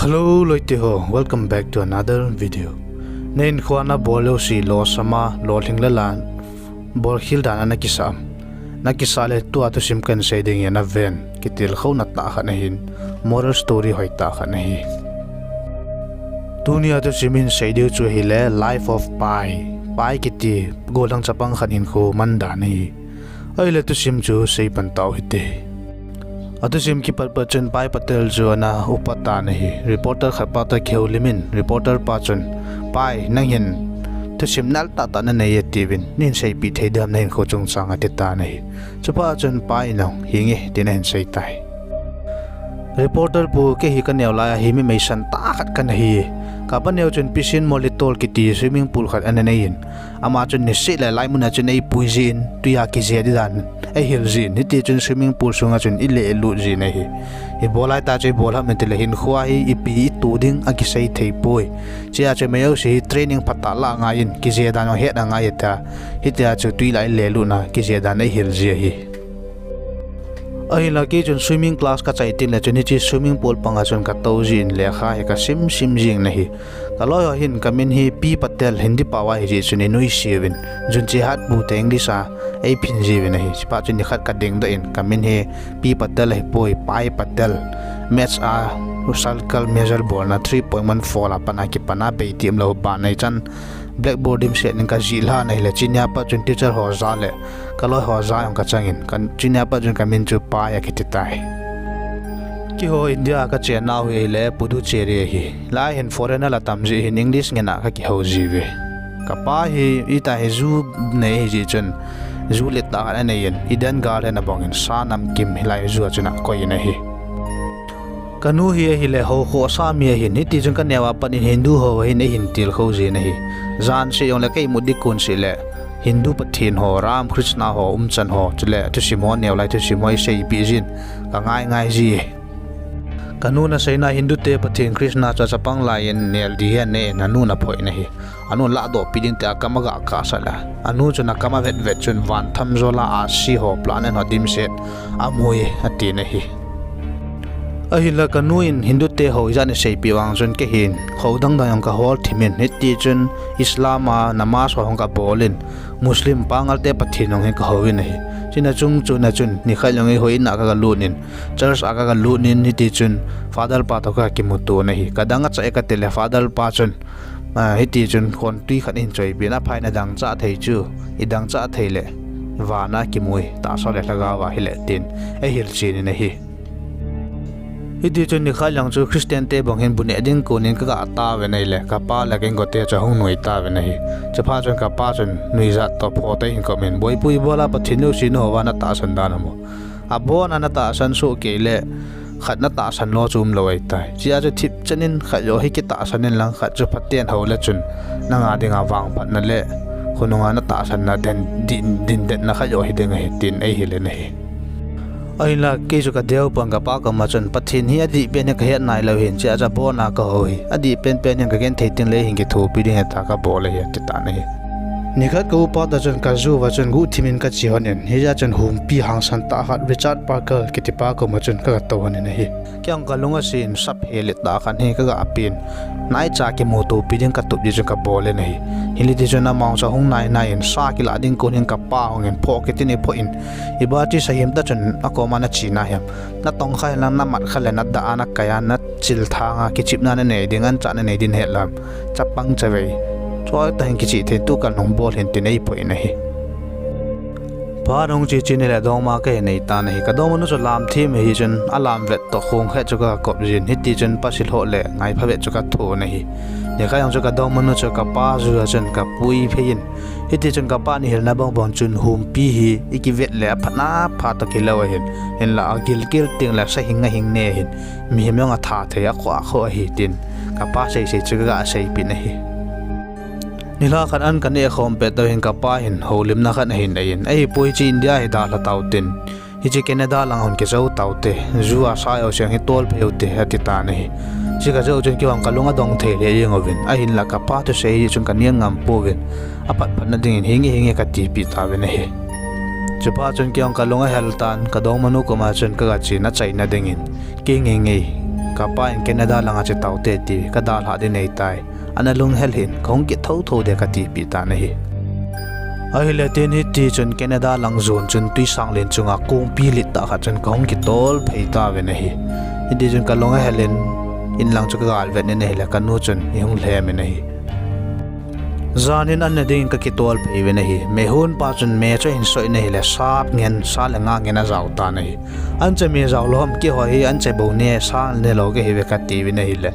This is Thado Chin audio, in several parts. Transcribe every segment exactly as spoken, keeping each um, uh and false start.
Hello loite ho, welcome back to another video. Nahinkhoa nabol jouse losam a, lolhing le lan, bolkhel dan a nakisah am? Nakisah le tua thusim kahin sei ding hi naven, kitilkhouna tah khat ahin, moral story hoitah khat ahi. Tunia thusim ihin sei diu chu ahile Life of Pi. Pi kiti gollhang chapang khat hinkho mandan ahi. Ahile thusim chu seipan tau hite. Athusim kipat pat chun Pi Patel chu ana upa tan ahi. Reporter khat pa toh kihoulimin, reporter pa chun, Pi, nang hin thusim nal tahtah nanei e tiuvin, neihin seipeh thei dem nahinkho chungchang, atitan ahi. Chuphat chun Pi in jong, Henge, tin ahin seitai. Reporter pu, Kei hi kaneo lai a hi mi meisan tah khat kana hi. Kapa neo chun Piscine Molitor kiti swimming pool khat ana neiyin, ama chun niseh le laimun a chun eipui jin, twi a kije di dan eihil jin, hitichun swimming pool sunga chun ilehlut jin ahi. Ibol laitah chu ibol ham itile hinkhoa hi ipi ito ding akisei theipoi. Chea chu mi jouse hi training phatah lah angaiyin, kije dan jong het angai tia, hitia chu twi lah a ilelutna kije dan eihil ji ahi. Ahinla kei chun swimming class kachai tengle chun hiche swimming pool panga chun katou jin lekha hi kasim sim jing ahi. Kaloi ho hin kamin hi Pi Patel Hindi pao a hijeh chun inuisat uvin, June Chehad pu te English a eiphin jiuvin ahi. Chuphat chun nikhat kadingdoh in kamin hi Pi Patel ahipoi, Pi Patel, Maths a circle measure bolna three point one four a pat a kipan a beiti umlou ban ahichan blackboard dimset in kajih lhan ahile, chunia pat chun teacher ho jah le kaloi ho jah jong kachangin, chunia pat chun kamin chu Pi akiti tai. Keiho India a kachennau hi ahile Puducherry ahi. Lai hin foreigner atam jeh hin English ngen a kakihou jiuve. Kapa hi itih a hi ju nei ahijeh chun, ju let tah khat aneiyin, Eden Garden abongin sa namkim hilai ju a chun akoiyin ahi. Kanu hi ahile houkhohsa mi ahin, hitichun kaneo a pat in Hindu ho ahin eihin tilkhou jin ahi. Jan seh jongle ka imut ding kon seh le Hindu Pathen ho, Ram, Krishna ho umchan ho, chule thusim ho, neo lai thusim ho eiseipeh jin, kangai ngai ji. Kanun aseina Hindu te Pathen Krishna chu achapang laiyin nel ding ahi, anun aphoh in ahi. Anun lahdohpeh ding tia akam agah kahsah le, anu chun akam avet vet chun van thamjol a ahsi ho, planet ho dimset amui atin ahi. Ahinla kanu in Hindu te ho ijat in eiseipeh vang chun kei hin hou dang dang jong kahol thimin, hitichun Islam a namaz ho jong kabolin, Muslim pangal te Pathen jong hi kahouvin ahi. Chuna chung chuna chun nikhat jong eiho in a kagalut in, church a kagalut in, hitichun Father pa toh kakimuto in ahi. Kadang acha e katile Father pa chun, hitichun khontwi khat ahin choipeh in, aphaina dangchah thei chu, idangchah thei le van a kimui, tahsa le lhagao a hile tin eihil chen in ahi. Hitichun nikhat jong chu Christian te bang hin bu neh ding konin kaga tauvin ahile, kapa le ka inkote chu ahung nui tauvin ahi. Chuphat chun kapa chun nuijat toh photo ahin kop in, Boipu, ibola Pathen jouse nahouva natahsan dan ham? Abona natahsan soh kei le khat natahsan lou chu umlou ahitai. Chea chu thipchan in khat joh hi kitahsan inlang khat chu phaten houle chun nanga dinga vangphatna le khonunga natahsanna den, din, dindetna khat joh hiding ahi tin eihil in ahi. Ahinla kei chu kadeu pon kapa koma chun Pathen hi adihpen hi kahet nailou hin, chea chu abona kahou hi. Adihpen pen hin kagenthei tengle hin kithopi ding ahitai, kabol ahi, atitan ahi. Nikhat ka upa toh chun kajuva chun guhthim in kache lhonin, hijeh chun humpi hangsan tah khat Richard Parker kitipa koma chun kaga tou lhonin ahi. Kei jong kalung asen, saphe let tah khat hi kaga pen, naicha kimutopi ding katup jeh chun kabol in ahi. Hile tichun ama jong chu ahung nai nai in, sa kilah ding kon hin kapa hungin, phoh kitin eiphoh in, iba chu sahim tah chun akoma nache nahi ham? Natongkha inlang namat kha le nadah a nakai a, nachil thang a kichepna nanei ding, anchah nanei ding nahet lou ham? Chapang chavei, choi tah hin kicheh thei, tukal nahung bol hih in tin eiphoh in ahi. Phat ahung che chen hile dongma kahin nei tan ahi. Kadongmanu chu lamthem ahi chun alam vet toh khong khat chu kakop jin, hitichun pasilhoh le ngaipha vet chu kathon ahi. Nikhat jong chu kadongmanu chu kapa ju a chun kapui phei in, hitichun kapa in ahilna bang bang chun humpi hi ikivet le aphatna pha toh kilou ahin, hinla agilkel tengle sahing ahing ne ahin, mihem jong atha thei, akhoh akhoh ahi tin kapa seisei chu kaga seipeh in ahi. Nilhah khat an kaneh khom pet tah hin kapa hin houlimna khat ahin nei in, ahipoi, hiche India hi dalha tau tin, hiche Canada lang hung kijou taute, ju a sa jouse hi tolphei ute, atitan ahi. Hiche kajou chun kei jong kalung adong thei lheh jeng uvin, ahinla kapa thusei jeh chun kanen ngam pouvin, aphat phatna dingin hinge hinge katipeh tauvin ahi. Chuphat chun kei jong kalung ahel tan, kadongmanu koma chun kaga chen achaina dingin, kei ngeingei Kapa in Canada langa che taute ti, kadalhah ding neitai. Ana lunghel hih in, kahung kit thotho ding kati peh tan ahi. Ahile tin hitichun Canada lang jon chun twisanglen chunga kongpi lit tah khat chun kahung kitol phei tauvin ahi. Hitichun kalung ahel in, in lang chu kagalvet in ahile kanu chun eihung lhem in ahi. Jan in an ne dingin kakitol phei uvin ahi. Mehon pa chun me chu ahin soi in ahile, sa ngen, sa le nga ngen ajao tan ahi. Ancha me jao lou ham, keiho hi ancha bou ne, sa ne lou kahiuve kati uvin ahile,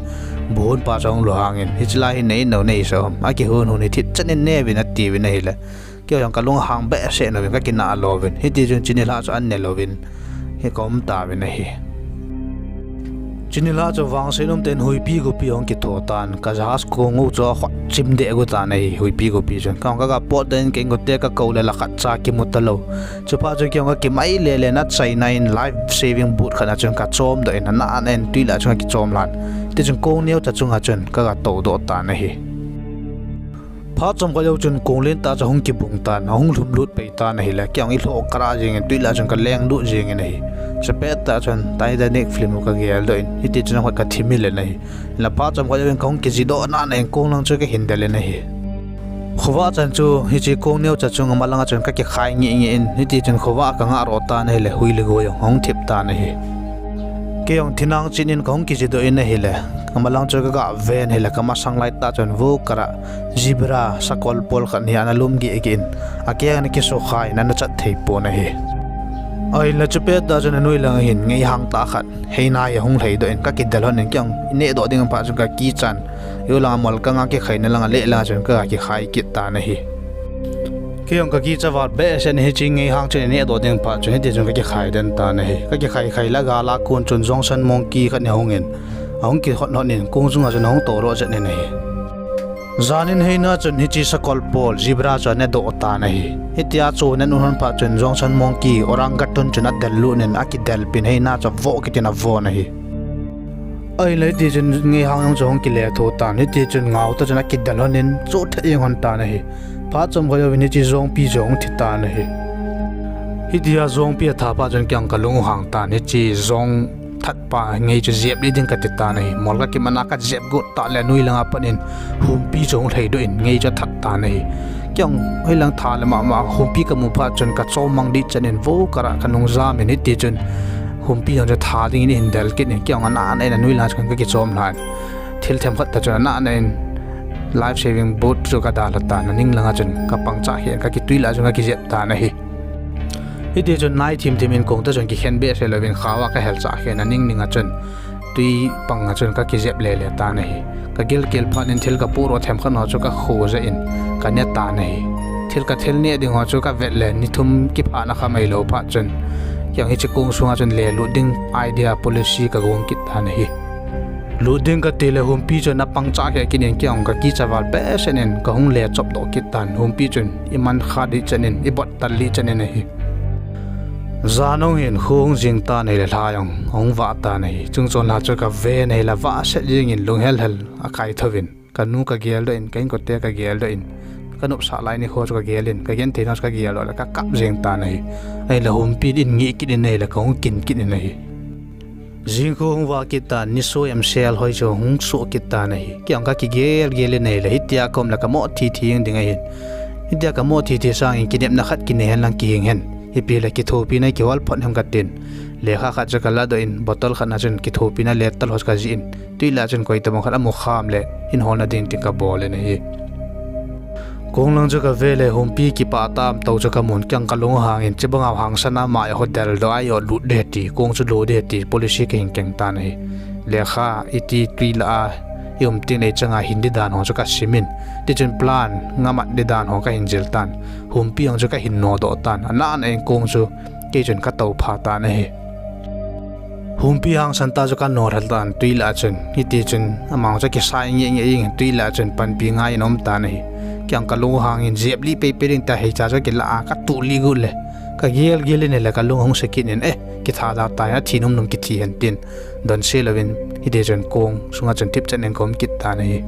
bu hon pa chu ahung lunghang in, hiche lai hi nei nou nei sa ham, akihon hon hi thipchan in ne uvin ati uvin ahile, keiho jong kalunghang behseh nauvin kakinah lou uvin, hitichun chuni lha chu an ne louvin hi kaum tauvin ahi. Chuni lha chu vangsen umtah in huipi gopi ahung kitho tan, ka jahaz kong u chu ahot chim deh got tan ahi, huipi gopi chun. Kahung kaga potdoh in ka inkote kakou le la khatcha kimu talou. Chuphat chun keijong kakimai lele in achaina in life saving boat khat a chun kachomdoh in, ana ana in twi lah chun kakichom lhan. Tichun kong neocha chunga chun kaga toudoh tan ahi. Phat chomkhat jou chun kong lentah chu ahung kibung tan, ahung lhumlut pei tan ahile, keijong ilhoh karah jengin, twi lah chun kalenglut jengin ahi. Chupet tah chun Titanic film u kageldoh in, hitichun ahung kathimil in ahi. Hinla phat chomkhat jouvin kahung kijidoh nana in kong lang chu kahin del in ahi. Khovah chan chu hiche kong neocha chung amalanga chun kakikhai ngehngeh in, hitichun khovah kangah roh tan ahile, hui le goi jong ahung thip tan ahi. Keijong thinang chin in kahung kijidoh in ahile, amalang chu kaga ven ahile, kamasang laitah chun vo karah zebra sakol pol khat hi ana lum gehgeh in, akeng ana kisukhai in ana chat thei pon ahi. Ahinla chupet tah chun anoi langa hin ngeihang tah khat, heina hi ahung lhaidoh in kakidel lhon in, keijong inehdoh ding phat chun kakichan, eiho langa mol kanga kikhaina langa leh langa chun kaga kikhai kit tan ahi. Keijong kakicha val behseh in hiche ngeihang chun inehdoh ding phat chun hitichun kakikhai den tan ahi. Kakikhai khai le gal a kon chun Johnson monkey khat hi ahungin, ahung kihot hot in kong chunga chun ahung toudoh chet in ahi. Jan in heina chun hiche sakol pol zebra chu anedoh tan ahi. Hitia chu anen ut lhon phat chun Johnson monkey orangutan chun adellut in akidelpin heina chu avoh kit in avon ahi. Ahinla hitichun ngeihang jong chu ahung kiletho tan, hitichun ngaotah chun akidel lhon in choh thet jeng lhon tan ahi. Phat chomkhat jouvin hiche jongpi chu ahung thi tan ahi. Hitia jongpi atha phat chun keijong kalung ahang tan, hiche jong thatpa ngei chu jeplih ding kati tan ahi. Mol kakiman a kajep got tah le anoi langa pat in humpi chu ahung lhaidoh in ngei chu athat tan ahi. Keijong hoilang tha le mama humpi kamu phat chun kachom mang dih chan in vo karah kanung jam in, hitichun humpi jong chu tha dingin eihin del kit in, keijong ana ana in anoi langa chun kakichom lhan. Thil themkhat tah chun ana ana in life saving boat chu kadalha tan, aning langa chun kapangchah khen, kakitwi lah chun kakijep tan ahi. Hitichun nai thimthim in kong tah chun kikhen behseh louvin khao a kahelchah khen, aning ninga chun twi panga chun kakijep lele tan ahi. Kagilkel phat in thil kapohdoh themkhat ho chu kakho jeh in kane tan ahi. Thil kathil neh ding ho chu kavet le ni thum kiphah na kha mailou phat chun keijong hiche kong sunga chun lelut ding idea policy kagong kit tan ahi. Lut ding katile humpi chun apangchah khe kit in keijong kakicha val behseh in kahung lechopdoh kit tan, humpi chun iman kha dih chan in ibot tal lih chan in ahi. Jan ahung hin kho hung jing tan ahile lha jong ahung vah tan ahi. Chungchon lha chu kaven ahile vahset jengin lunghel hel akai thouvin, kanu kageldoh in, ka inkote kageldoh in, kanopsah lai nikho chu kagel in, kagenthei nau chu kageldoh le kakap jeng tan ahi. Ahile humpi in ngeh kit in ahile kahung kin kit in ahi. Jingkho hung vah kit tan, nisoh em sel hoi chu hung soh kit tan ahi. Keijong kakigel gel in ahile hitia kaum le kamoh thithi jeng ding ahin. Hitia kamoh thithi sangin kinepna khat kinei hen lang kihing hen, ipi le kithopina kihol phot hem katin, lekha khat chu kaladoh in bottle khat na chun kithopina letter ho chu kajih in, twi lah chun koitabang khat amu kham le in holna ding tin kabol in ahi. Kong lang chu kave le humpi kipah tam tou chu kamun, keijong kalung ahangin, chibanga hangsan a mai ho deldoh a eiho lut ding ti, kong chu lo ding ti policy kahin keng tan ahi. Lekha iti twi lah a ium teng le ichanga hin ding dan ho chu kasimin, tichun plan ngamat ding dan ho kahin jil tan, humpi jong chu kahin nodoh tan, ana ana in kong chu kei chun katou pha tan ahi. Humpi hangsan tah chu kano lha tan twi lah chun, hitichun amang chu kisai ngeh ngeh in twi lah chun panpi ngai in aum tan ahi. Keijong kalung ahangin jeplih peipei ding tia heicha chu kilah a katuh lih got le, kagel gel in ahile kalung ahung se kit in, eh, kitha da tai, athi nomnom kithi hen tin, donse louvin hitichun kong sunga chun thipchan in kaum kit tan ahi.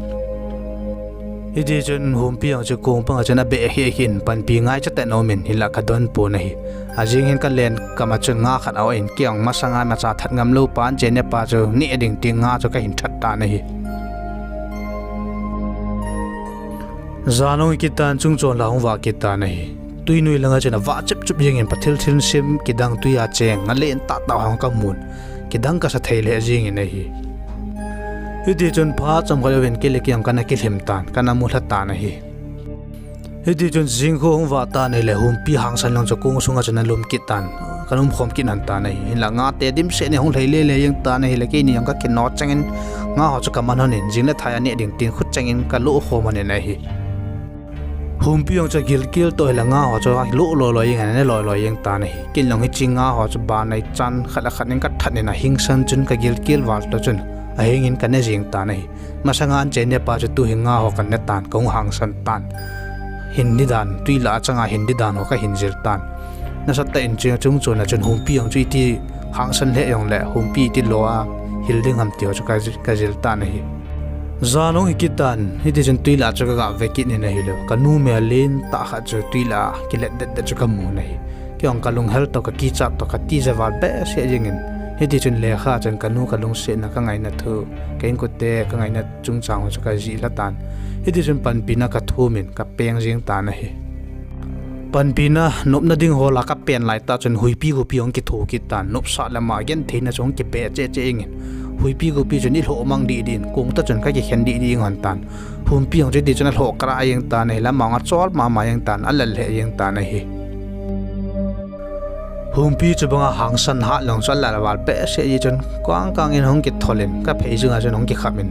Hiti chun Humpi jong chu kong panga chun abeh kheh kheh in, panpi ngaicha tah in aumin, hinlah kadon pon ahi. Ajing hin kalen kama chun nga khat a-oh in, kei jong masanga imacha that ngam lou pa, anchen nepa chu neh ding ti nga chu kahin that tan ahi. Jan ahung kit tan, chungchon la hung vah kit tan ahi. Twi noi langa chun avah chep chep jengin, pathil thil sim kidang twi a cheng alen tah tah ho kamun, kidang kasa thei lheh jengin ahi. Hiti chun phat chomkhat jouvin kei le kei jong kana kilhem tan, kana mulha tan ahi. Hiti chun jingkho hung vah tan ahile, Humpi hangsan lang chu kong sunga chun alum kit tan, kana umkhom kit lhon tan ahi. Hinlah nga te dimset in ahung lhai lele jeng tan ahile, keini jong kakino chengin nga ho chu kaman lhonin, jing le thai a neh ding tin khuchengin kalo khom lhonin ahi. Humpi jong chu agilkel toh ahile, nga ho chu alo loi loi jengin, ane loi loi jeng tan ahi. Kei jong hiche nga ho chu banei chan khat le khat in kathat in, ahingsan chun kagilkel val toh chun ahingin kane jeng tan ahi. Masanga anchen nepa chu tuhin nga ho kane tan, kahung hangsan tan. Hin didan, twi lah a changa hin didan ho kahin jil tan. Nasatah in chu chungchon a chun Humpi jong chu iti hangsan lheh jongle, Humpi iti lo a hil ding ham ti ho chu ka, kajil tan ahi. Jan ahung hi kit tan, hiti chun twi lah chu kaga ve kit in ahile, kanu mel lentah khat chu twi lah a kilet det det chu kamun ahi. Kei jong kalunghel toh, kakichat toh, katija val behseh jengin. Hiti chun lekha chun kanu kalungsetna, kangaina thu, ka inkote kangaina chungchang ho chu kajih lha tan. Hiti chun panpina kathumin kapeng jeng tan ahi. Panpina nopna ding ho la kapen laitah chun Huipi gopi hung kitho kit tan, nopsah le ama gentheina chu hung kibe cheh cheh jengin. Huipi gopi chun ilhoh mang dih dih in, kong toh chun kakikhen dih dih jeng lhon tan. Humpi jong chu hiti chun alhoh kara jeng tan ahile, ama jong achol mama jeng tan, alal lheh jeng tan ahi. Humpi chubanga hangsan hat lang chu alal val behseh jeh chun, kang kang in hung kitholin, kaphei sunga chun hung kikhapin,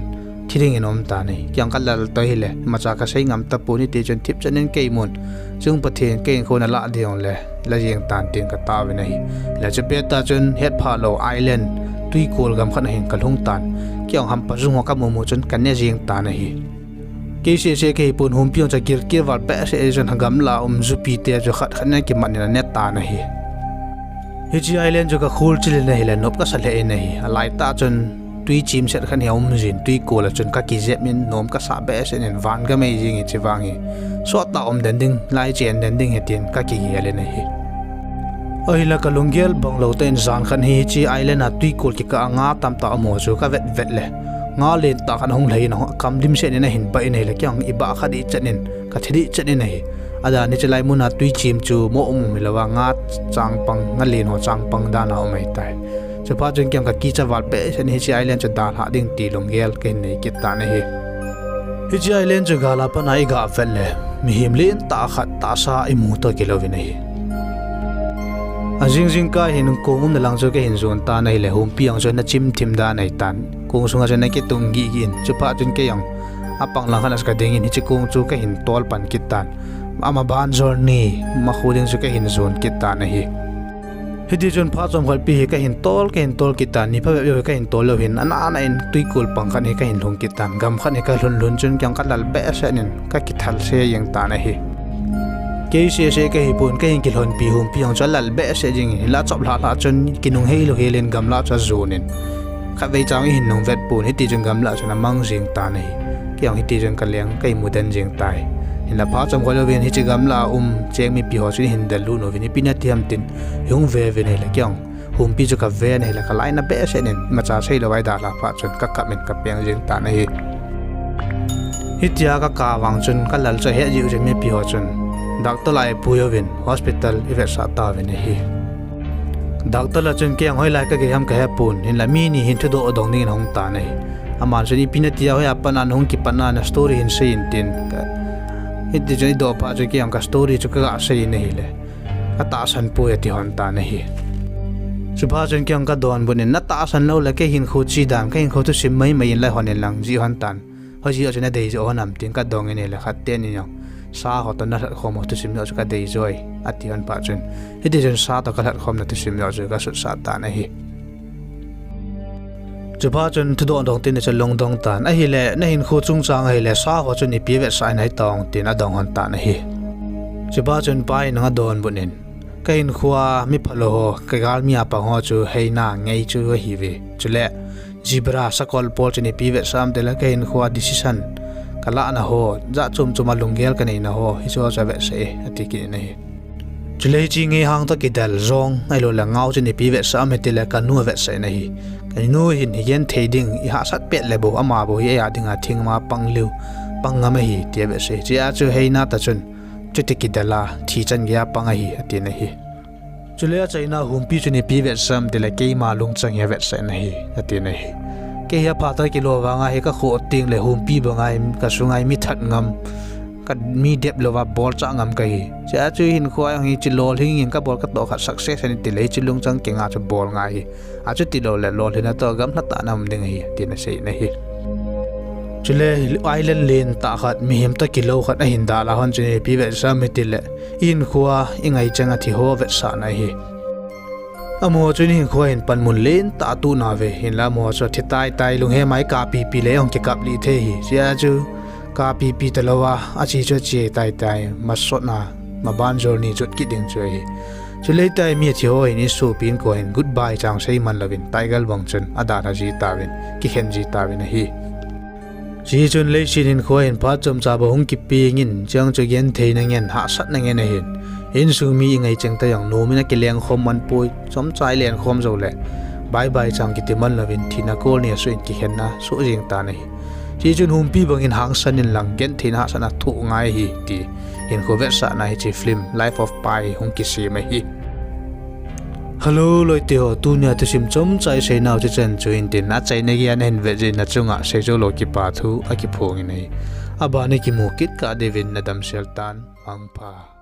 thi dingin aum tan ahi. Kei jong kalal toh ahile, imacha kasei ngam tapon, hiti chun thipchan in kei mun, chung Pathen kei hinkho nalah ding jongle la jeng tan tin kataovin ahi. Hile chupet tah chun hetphah lou island, twikol gam khat a hin kalhung tan. Kei jong hampa jung ho kamu mu chun kane jeng tan ahi. Kei seh seh kahipon, Humpi jong chu agilkel val behseh jeh chun gamla a um jupite chu khat khat in akimat in ane tan ahi. Hiche island chu kakhol chil in ahile, nop kasa lheh in ahi. Alaitah chun twi chimset khat hi aum jin, twikol a chun kakijep in, nom kasah behseh in, van gamei jeng hiche vang hi, sottah um den ding, lai chen den ding ahi tin kakigel in ahi. Ahinla kalunggel bang lou tah in jan khat hi hiche island a twikol kikah a nga tamtah aum ho chu kavet vet le, nga lentah khat ahung lhai in, akam dimset in ahin bah in ahile, kei jong ibah kha dih chet in, kathi dih chet in ahi. Adan hiche lai mun a twi chim chu mo um um hilouva, nga changpang, nga len ho changpang dan a um ahitai. Chuphat chun kei jong kakicha val behseh in hiche island chu dalhah ding ti lunggel kahin nei kit tan ahi. Hiche island chu gal a pat a iga vet le, mihem lentah khat tahsa imu toh kilouvin ahi. Ajing jingkah hin kong umna lang chu kahin jon tan ahile, Humpi jong chu ana chimthim dan ahitan. Kong sunga chu ana kitung gih gih in, chuphat chun kei jong apang lang khat a chu kadingin hiche kong chu kahin tol pan kit tan. Ama ban jol ni, makhu ding chu kahin jon kit tan ahi. Hiti chun phat chomkhat pi hi kahin tol, kahin tol kit tan, ni phabep jou hi kahin tol lou hin, ana ana in twikol pang khat hi kahin lhung kit tan, gam khat hi kalhun lhun chun kei jong kalal behseh in, kakithal se jeng tan ahi. Kei seh seh kahipon, kahin kilhonpi Humpi jong chu alal behseh jengin, hinla achop lhah lhah chun kinung heilou helin gamlah chu ajon in, khatvei cha ihin nung vet pon, hiti chun gamlah chun amang jeng tan ahi. Kei jong hiti chun kaleng kahin mu den jeng tai. Hinla phat chomkhat jouvin hiche gamlah a um cheng mipi ho chun ihin del lut uvin, ipi nati ham tin ihung ve uvin ahile, kei jong Humpi chu kaven ahile, kalainat behseh in, imacha seilou a idalha phat chun kakap in kapeng jeng tan ahi. Hitia kakap vang chun kalal chu ahet jeh u chun mipi ho chun doctor lah a ipui uvin hospital ivetsah tauvin ahi. Doctor lah chun kei jong hoilai kagei ham kahepon, hinla mi ni hin thudoh dong dingin ahung tan ahi. Aman chun ipi natia, hoiya pat a nahung kipat a na story hin seiyin tin, hiti chun idoh phat chun kei jong ka story chu kaga seiyin ahile, katahsan poi ati lhon tan ahi. Chuphat chun kei jong kadonbut in, natahsan loule kahinkho che dan, kahinkho thusim maimai in la hon in lang, jih lhon tan. Hoijeh a chu nadei joh lhon ham tin kadong in ahile, khat ten in jong sa ho toh nalhatkhom ho thusim joh chu kadei joi ati lhon phat chun, hiti chun sa toh kalhatkhomna thusim joh chu kasutsah tan ahi. Chuphat chun thudoh dong tin achun lungdong tan ahile, nahinkho chungchang ahile sa ho chun ipi vetsah in ahi tong tin adong lhon tan ahi. Chuphat chun pa in jong adonbut in, kahinkho a miphalou ho, kagalmi a pang ho chu heina ngei chu ahiuve. Chule zebra, sakol pol chun ipi vetsah ham tile kahinkho a decision kalahna ho, jat chom chom a lunggel kaneina ho, hiche ho chu avetsah e, ati kit in ahi. Chule hiche ngeihang toh kidel jong, ahilouleh ngao chu ipi vetsah ham itile kanu avetsah in ahi. Kanu hin higenthei ding, ihahsat pet le bou, ama bou hi eia dinga thing ma pang lheh, pang ngam ahi, ti avetsah e. Hichea chu heina tah chun, chuti kidel a, thi chan geiya pang ahi, atin ahi. Chule achaina Humpi chun ipi vetsah ham itile keima lungchang hi avetsah in ahi, atin ahi. Kei hi aphat tah kilou vanga hi kakhoh tengle Humpi banga hi kasunga hi mi that ngam, kami dep louva bolchah ngam kahi. Hichea chu hinkhoa jong hiche lolhing in kabol katoh khat success ahin tile hiche lungchang kinga chu bol ngai hi. Achuti loule lolhinna toh gamlatah na um ding ahi, tin asei in ahi. Chule island lentah khat, mihem toh kilou khat ahin dalha hon chun ipi vetsah ham itile, ihinkhoa ingaichang a thi ho vetsahna ahi. Amaho chun ihinkhoa hin panmun lentah atoh nauve, hinla amaho chu thi taitai, lunghema ikap pipi le ahung kikap lih thei ahi. Hichea chu kap pipi talouva, ache chu ache taitai, masotna, maban journey jot kit ding chu ahi. Chule hitia mi athi ho hin isopi inkho hin goodbye chang seiman louvin, Taigal bang chun adalha ji tauvin, kikhen ji tauvin ahi. Hichun leiset hinkhoa hin phat chomcha bou hung kipengin, chuche chu gentheina ngen, hahsatna ngen ahin. Insung mi ingaichang tah jong nomin akilengkhom man poi, chomcha ilenkhom joule bye bye chang kiti man louvin, thina kol ni asuh in kikhenna soh jeng tan ahi. Hichun Humpi bangin hangsan inlang gentheina hahsatna thoh ngai ahi, ti hinkho vetsahna hiche film Life of Pi hung kisem ahi. Hello loiteho, tunia thusim chomcha iseinau chu chan chu hintin, achaina geiya nahin vet jeh in nachunga seijou lou kipathu akiphongin ahi. Abana kimu kit kah diuvin nadamsel tan, mangpha.